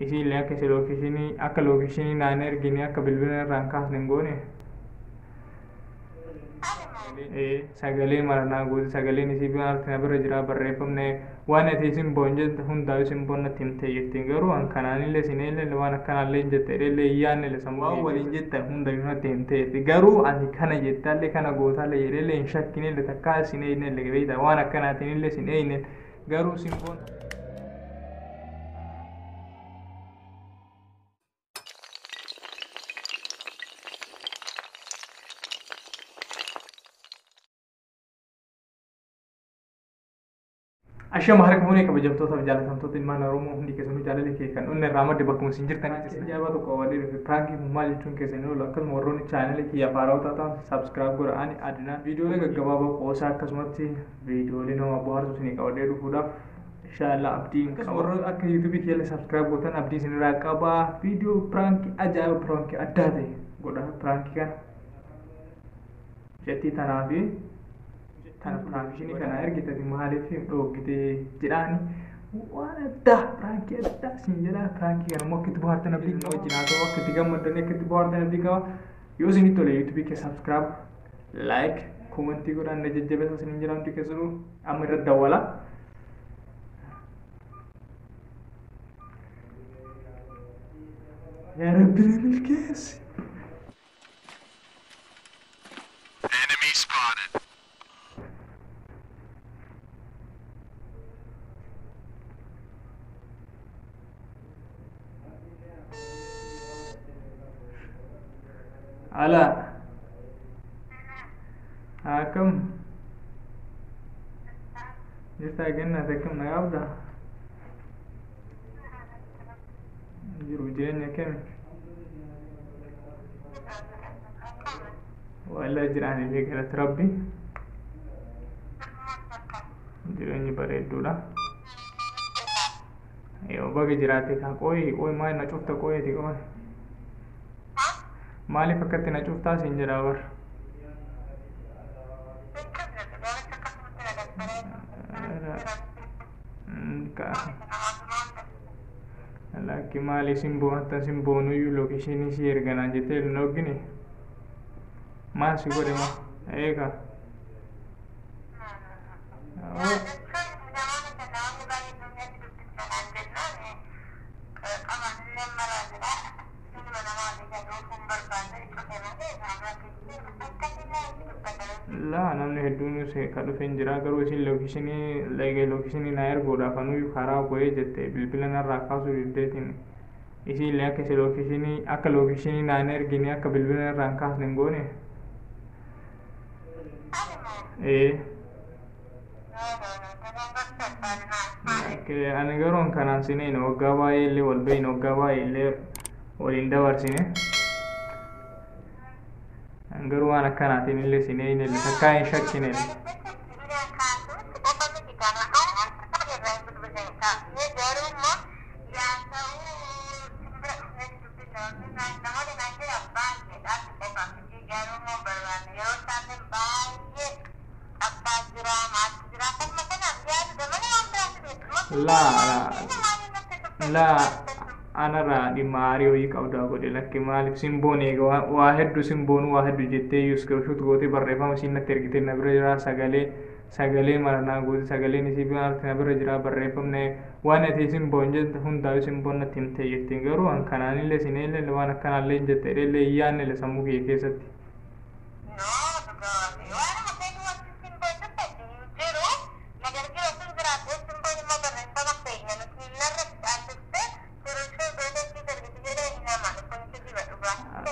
Isiillee akka isi lookeeshinii akka lookeeshinii naan ergine akka bilbila irraa hin kaasne hin goone. Sagalee mara naa goote, sagaleen isii maalti na bira jira, barreeffamne waan ati isin boon jette hundaa'u isin boon natti himtee jirti. Garuu an kanaanillee isin illee waan akkanaallee hin jette illee hin yaadne, sammuu waan waliin jettan hundayyuu natti himtee jirti. Garuu ani kana jettaallee kana gootaallee jedheellee hin shakkinillee, takkaa isin eeynellee beektaa, waan akkanaatiin illee isin eeyne. Garuu isin boon. Ashama harka fuunee, kabajamtootaaf jaalatamtoota ilmaan Oromoo hundi keessanuu, jaalalli kee kan onni irraa madde bakkuma isin jirtan ajaa'ibaa tokko qabadhee dhufe. Piraankii kun maal jechuun keessan oolu. Akkasuma warroonni chaanalii kiyya haarawaa taatan subscribe godha. Ani Adinaan viidiyoolee gaggabaaboo qoosaa akkasumatti viidiyoolee nama bohaarsu isinii qabadhee dhufuudhaaf inshallah abdiin qaba. Warroonni akka yuutuubii kiyya subscribe gootan abdii isinirraa qaba. Viidiyoo piraankii ajaa'iba, piraankii addaa ta'e godha. Piraankii kana jettii tanaa fi tana piraankishinii kana ergitati maaliif dhoogite jedhaani, waan addaa, piraankii addaa siin jedha. Piraankii kana immoo akka itti bohaartan abdii qaba. Wajjin haa ta'u, akka itti gammaddanii akka itti bohaartan abdii qaba. Yoo isinitti tole yuutuubii kee subscribe, like, koomentii godhaan na jajjabeessa isiniin jira. Hundi keessanuu amma irratti dawwala. Yaa Rabbi na milkeessi. Enemy spotted. Ala. Akkam? Jirtaa gannat, akkam na qabda? Jiru jireenya kami? Walaa jiraanii fi galata Rabbi. Jireenyi bareedduudha. Yoo baga jiraate kan qooyi qooyi maal na cufta qooyiti qooyi. Maaliif akkatti na cuftaa siin jedha bar. Lakki, maali isin hatta isin boonuyyuu lookeeshinii si erganaan jettee hin dhoggine. Maal si godhe ma? Eega. Laa, namni hedduun ka dhufe hin jira, garuu isin lookeeshinii lookeeshinii na erguudhaaf anuyyuu karaa bu'ee jette bilbila narraa kaasuu diddeetiin isiillee akka isi lookeeshinii akka lookeeshinii naan ergine akka bilbila narraa hin kaasne hin goone. Ee. Ani garuu kanaan sineen waggaa baay'ee illee wal beeyne, waggaa baay'ee illee waliin dabarsine. Garuu waan akkanaatiin illee sineen illee takkaa hin shakkine. Laa laa laa, anarraa dhimma aarii wayii qabdaa godhe. Lakki, maaliif simboon eega waa hedduu simboonuu waa hedduu jettee iyyuu screenshot gootee barreeffama isiin natti ergite na bira jira, sagalee mara naa goote, sagaleen isii maalti na bira jira, barreeffamne waan ati isin boon jette hundaa'u isin boon natti himtee jirti. Garuu an kanaanillee isin illee waan akkanaallee hin jette illee hin yaadne sammuu kiyya keessatti.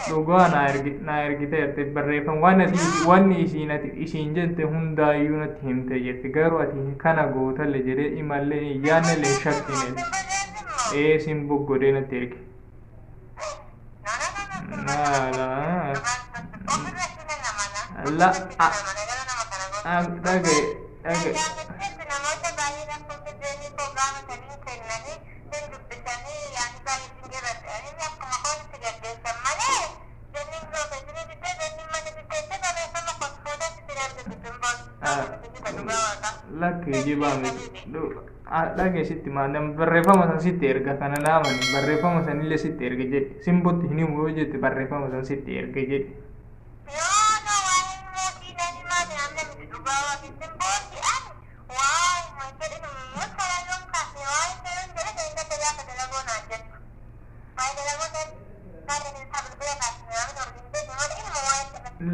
Dhugaa naa ergiteerti barreeffama waan ati wanni isiin ati isiin jette hundaayyuu natti himtee jirti. Garuu ati kana gootalle jedhee imallee hin yaadnellee hin shakkine. Ee, sin boggodee natti erge. Laa la dhagaye dhagaye. Namoota baay'ee lakkoofsa jeenii koo gaafatanii kennanii hin dubbisanii yaani baay'ee sin akkuma koonitti gaggeessan malee jenniin lookeeshinii diddee jenniin mana diddeessee barreeffama koo fuudhatti sin argisiisu hin. Lakki kijibaa miti. Dhageessitti maal barreeffama san sitti erga kana naamani barreeffama sanillee sitti erga jedhi simbotti hin himu yoo jette barreeffama san sitti erga jedhi.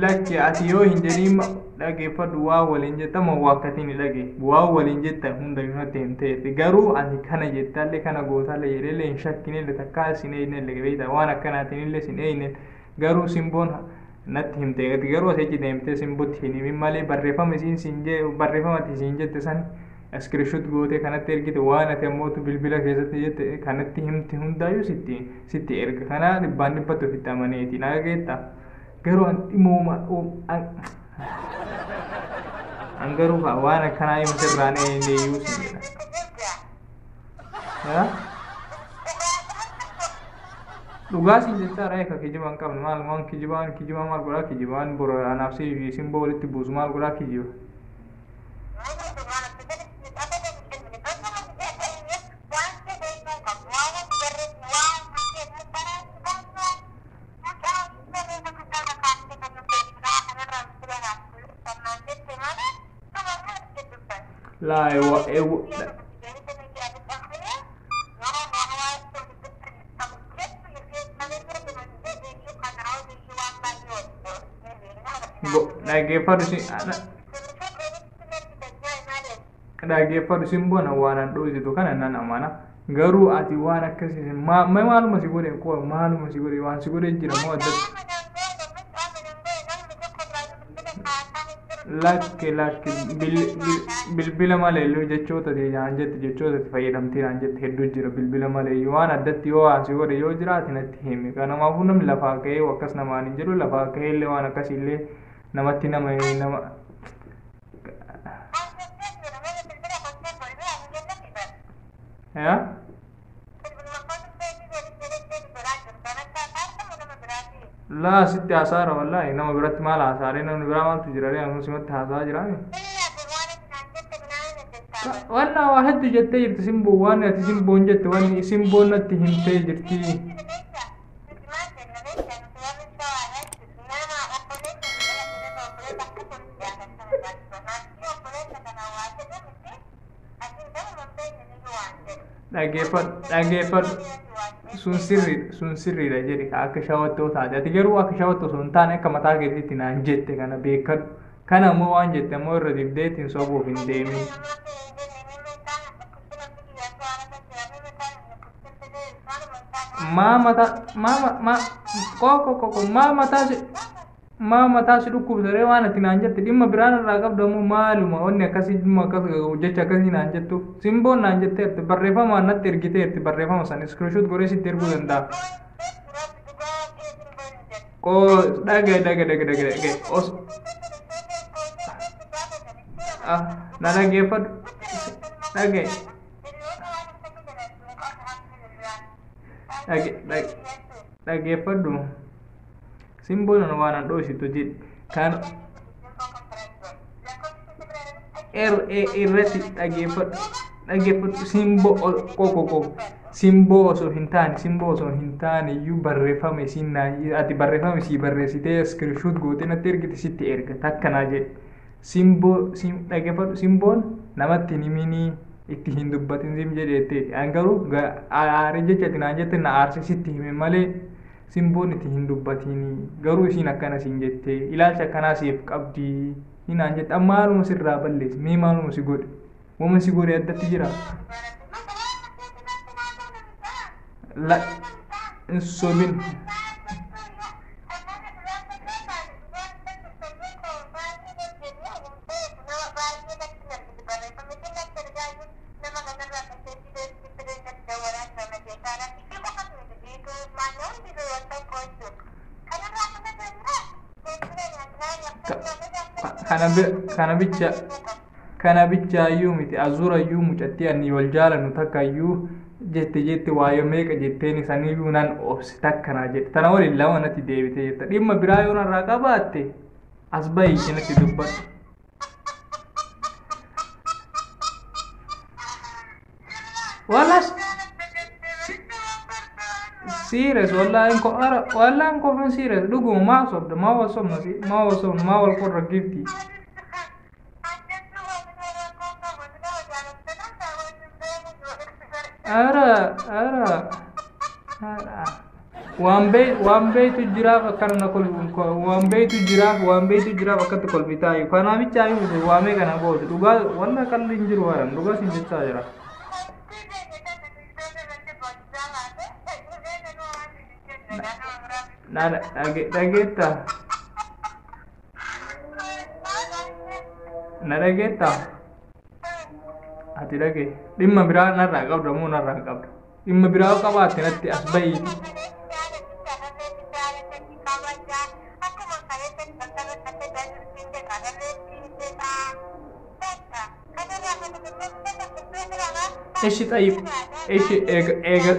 Lakki ati yoo hin jedhin dhageeffadhu waa waliin jetta moo waa akkatiin dhage waa waliin jetta hundayyuu natti hin ta'etti garuu ani kana jettaallee kana gootaallee jedheellee hin shakkinillee takkaa isin eeynellee beektaa waan akkanaatiin isin eeyne garuu simboon natti himte garuu asii deemtee simbotti hin himin malee barreeffama isiin siin jee barreeffama ati isiin jette san iskiriishuut gootee kanatti ergite waan ati ammootu bilbila keessatti jette kanatti himte hundaayyuu sitti sitti erga kana dhibbaan dhibbatti ofitti amaneeti na dhageetta. Garuu an dhimooma an garuu waan akkanaa himu sirraan eenyuyyuu sin jedha. Dhugaa siin jechaa reeka kijiba hin qabne maal waan kijibaan kijibaa maal godhaa kijibaan bor anaaf si fi simboo walitti buusu maal godhaa kijiba. Laa ewa ewa dhaggeeffadhu si dhaggeeffadhu simboon waan an dhoositu kana nan amana garuu ati waan akkasii maaluma si godhe koo maaluma si godhe waan si godhe jira moo addatti lakki lakki bilbila maleeyyuu jechoota naan jette jechoota itti fayyadamtee naan jette hedduu jira bilbila maleeyyuu waan addatti yoo waan si godhe yoo jiraate natti himi kanaafuu namni lafaa ka'ee akkas namaan hin jedhu lafaa ka'ee illee waan akkasiillee namatti nama nama yaa laa sitti haasaara wallaahi nama biratti maal haasaaree namni biraa maaltu jira ree amma simatti haasaa jiraame. Wanna waa hedduu jettee jirti simboo waan ati simboon jette wanni simboon natti himtee jirti. Dhaggeeffadhu dhaggeeffadhu sun sirrii sun sirriidha jedhi akka shawattoo taate ati garuu akka shawattoo osoo hin taane akka mataa keetiitti naan jette kana beekadhu kana ammoo waan jette ammoo irra dibdee ittiin sobuuf hin deemin. Maa mataa maa maa koo koo koo maa mataa si maa mataa si dhukkubsaree waan ati naan jette dhimma biraan irraa qabdu ammoo maaluma wanni akkasii dhimma akkas jecha akkasii naan jettu simboon naan jetteerti barreeffamaan natti ergiteerti barreeffama san iskiriishuut godhee sitti erguu danda'a. Koo dhagaye dhagaye dhagaye dhagaye dhagaye os na dhaggeeffadhu dhagaye dhaggeeffadhu. Simboon waan an dhoositu jedhi kan irratti dhaggeeffadhu dhaggeeffadhu simboo koko simboo osoo hin taane simboo osoo hin taane iyyuu barreeffama isiin naa ati barreeffama isii barreessitee iskiriishuut gootee natti ergite sitti erga takkanaa jedhi simboo dhaggeeffadhu simboon namatti hin himinii itti hin dubbatin sim jedheetti an garuu aaree jecha ati naan jette na aarse sitti hime malee simboon itti hin dubbatinii garuu isiin akkana siin jette ilaalcha akkanaa siif qabdii hinaan jette amma maaluma sirraa balleessi mee maaluma si godhe wama si godhe addatti jira la hin sobin kana bicha kana bichaayyuu miti azurayyuu mucattii ani wal jaalannu takkayyuu jette jette waayoo meeqa jetteen isaniyyuu nan obse takkanaa jette tana waliin lama natti deebitee jetta dhimma biraa yoo narraa qabaatte as bahii natti dubbadhu. Wallah serious, wallahi inko ara wallahi inko fin serious dhuguma maa sobda, maa wal sobna si maa wal sobna, maa wal qorra gifti. Ara ara ara waan bee waan beeytu jiraaf akkana na kolfu, waan beeytu jiraaf, waan beeytu jiraaf akkatti kolfitaayu kanaa bichaayu waamee kana goote dhugaa walla qalli hin jiru haran dhugaa sin jechaa jira. Na dhageetta, na dhageetta, ati dhage, dhimma biraa narraa qabda moo narraa hin qabda? Dhimma biraa qabaatte natti as bahiiti. Eshi xayyib eshi eega eega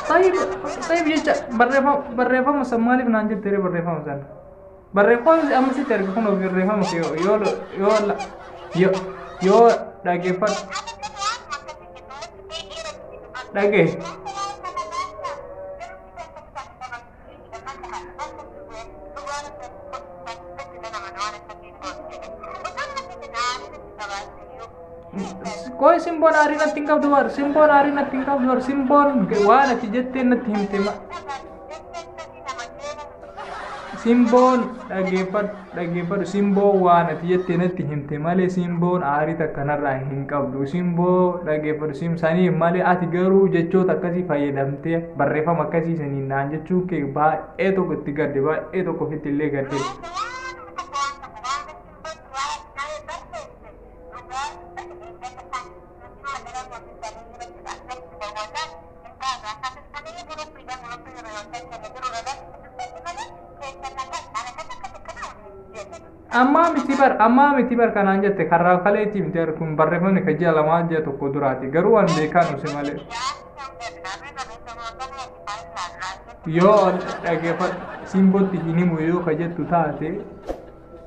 طيب طيب jecha barreeffama barreeffama san maaliif naan jette ree? Barreeffama sana barreeffama amma sitti erga kun barreeffama kee yoo yoo yoo yoo dhaggeeffadhu dhage Koi simboon aarii natti hin qabdu bar, simboon aarii natti hin qabdu bar, simboon waan ati jettee natti himte ma simboon dhaggeeffadhu dhaggeeffadhu, simboo waan ati jettee natti himte malee simboon aarii takka narraa hin qabdu. Simboo dhaggeeffadhu, sim saniif malee ati garuu jechoota akkasii fayyadamtee barreeffama akkasii saniin naan jechuu kee baay'ee tokko itti gadde, baay'ee tokko ofitti illee gadde. Ammaa miti bar, ammaa miti bar kanaan jette karraa kaleetii miti bar, kun barreeffamni kan ji'a lamaa ji'a tokko duraati, garuu waan beekaan use malee. Yoo dhaggeeffadhu, simbootti hin himu yoo ka jettu taate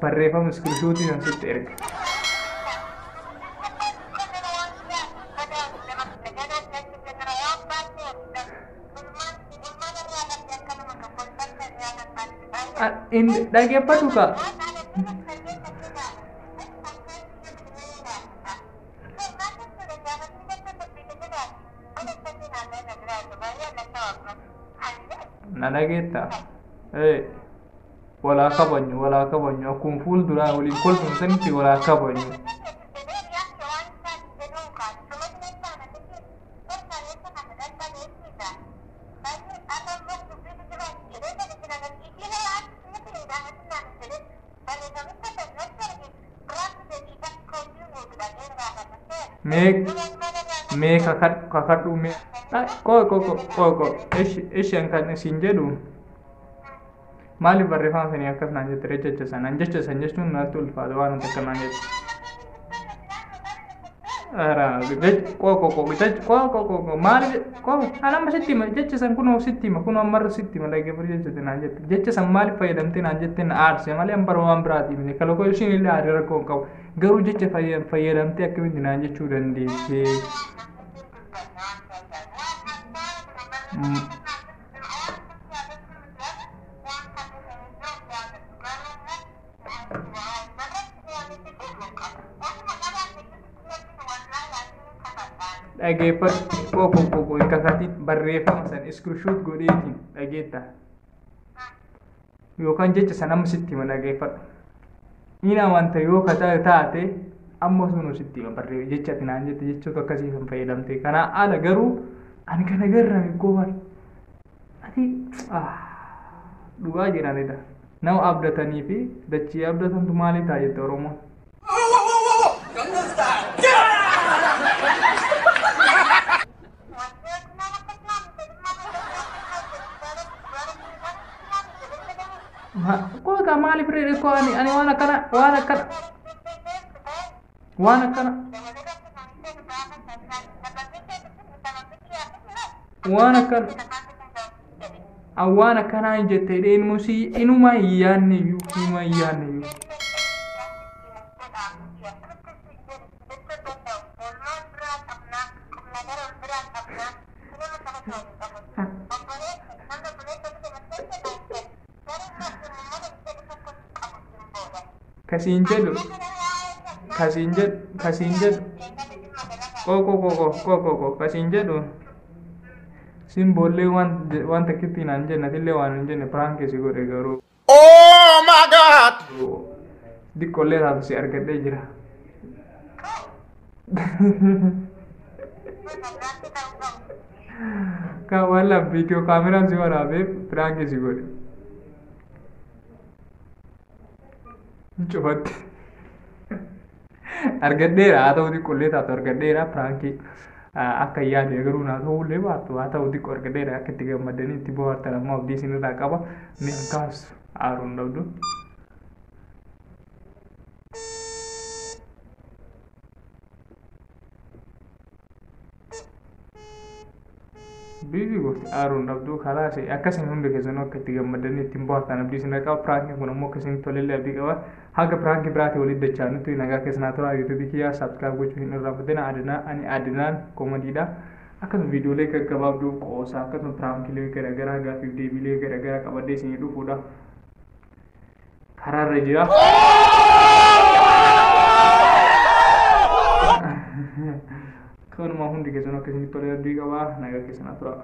barreeffama iskiriishootii san sitti erga. Dhaggeeffadhu ka. Na dhageetta? Ee, walaa kabajnu, walaa kabajnu, akkuma fuul duraa waliin kolfinu sanitti walaa kabajnu. Mee mee kakadhu kakadhu mee ko ko ko ko ko ishi ishi an kan isin jedhu maaliif barreeffama sanii akkas naan jette ree? Jecha san an jecha san jechuun natti ulfaata waan ati akka naan jette. Ara jech ko ko ko jech ko ko ko ko maaliif ko an amma sitti hima jecha san kunoo sitti hima kunoo ammarra sitti hima dhaggeeffadhu, jecha naan jette jecha san maaliif fayyadamtee naan jette na aarse malee an bara waan biraatii miti kala koo ishiin illee aarii rakkoo hin qabu, garuu jecha fayyadamtee akkamitti naan jechuu dandeessee? Dhaggeeffadhu, ko ko ko ko hin kakatin, barreeffama san iskiriishuut godheetiin dhageetta yookaan jecha san amma sitti hima dhaggeeffadhu. Inni amanta yoo ka taate amma sunu sitti hima barree jecha ati naan jette jechoota akkasii kan fayyadamte kanaa ala, garuu ani kana garrame koo bar ati dhugaa jedhanidha. Nama abdatanii fi dachii abdatantu maalii ta'a jette Oromoon. Koo egaa maaliif ree koo ani ani waan akkana waan akkana waan akkana Waan akkan waan akkanaa hin jette jedhee inuma si inuma hin yaadne iyyuu inuma hin yaadne iyyuu. Kasiin jedhu kasiin jedhu kasiin jedhu qoo qoo qoo qoo qoo qoo qoo kasiin jedhu simboollee waan waan takkitti naan jenne atillee waan hin jenne piraankii si godhe garuu Oh my God! diqqollee taatu si argadhee jira. Kan waan lama viidiyoo kaameraan si waraabee piraankii si godhe. Cufatti. Argadheera haa ta'u xiqqollee taatu argadheera piraankii akka hin yaadne garuu naa ta'ullee baattu haa ta'u xiqqoo argadheera akka itti gammadanii itti bohaartan ammoo abdii isinirraa qaba. Ni akkaas aaruun dhabdu. Biizi gooti aaruun dhabduu kalaas akkasiin hundi keessanuu akka itti gammadanii ittiin bohaartan abdii isin qaba. Piraankiin kun ammoo akkasiin tolellee abdii qaba. Haga piraankii biraatii walitti dachaanutti nagaa keessanaa turaa. Yuutuubii kiyyaa subscribe gochuu hin irraanfatina. Adinaa ani Adinaan koomadiidha. Akkasuma viidiyoolee gaggabaabduu qoosaa akkasuma piraankiilee garaagaraa gaaffiif deebiilee garaagaraa qabadhee isinii dhufuudha. Karaarra jira. Kanuma hundi keessanuu akkasiin tolee abdii qaba. Nagaa keessanaa turaa.